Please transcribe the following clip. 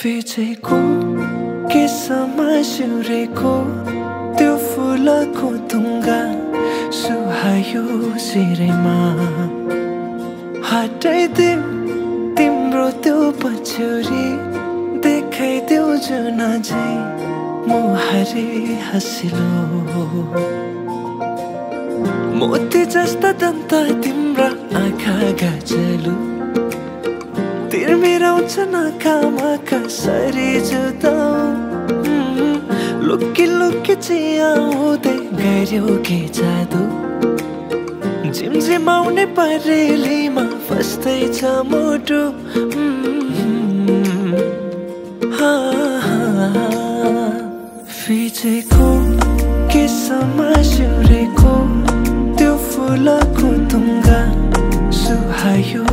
फिचेको केसमा सिउरेको त्यो फुलको तुङ्गा सुहायो सिरेमा हटाइदेऊ तिम्रो त्यो पछ्यौरी देखाइदेऊ जुन झै मुहारी हँसिलो मोती जस्ता दन्त तिम्रा आँखा गाजलु तिर्मिराउँछ नाकामा कसरी जुदाऊ लुकी लुकी चियाउँदै गऱ्यौ के जादु झिमझिमाउने परेलीमा फस्दैछ मुटु फिचेको केसमा सिउरेको त्यो फुलको तुङ्गा सुहायो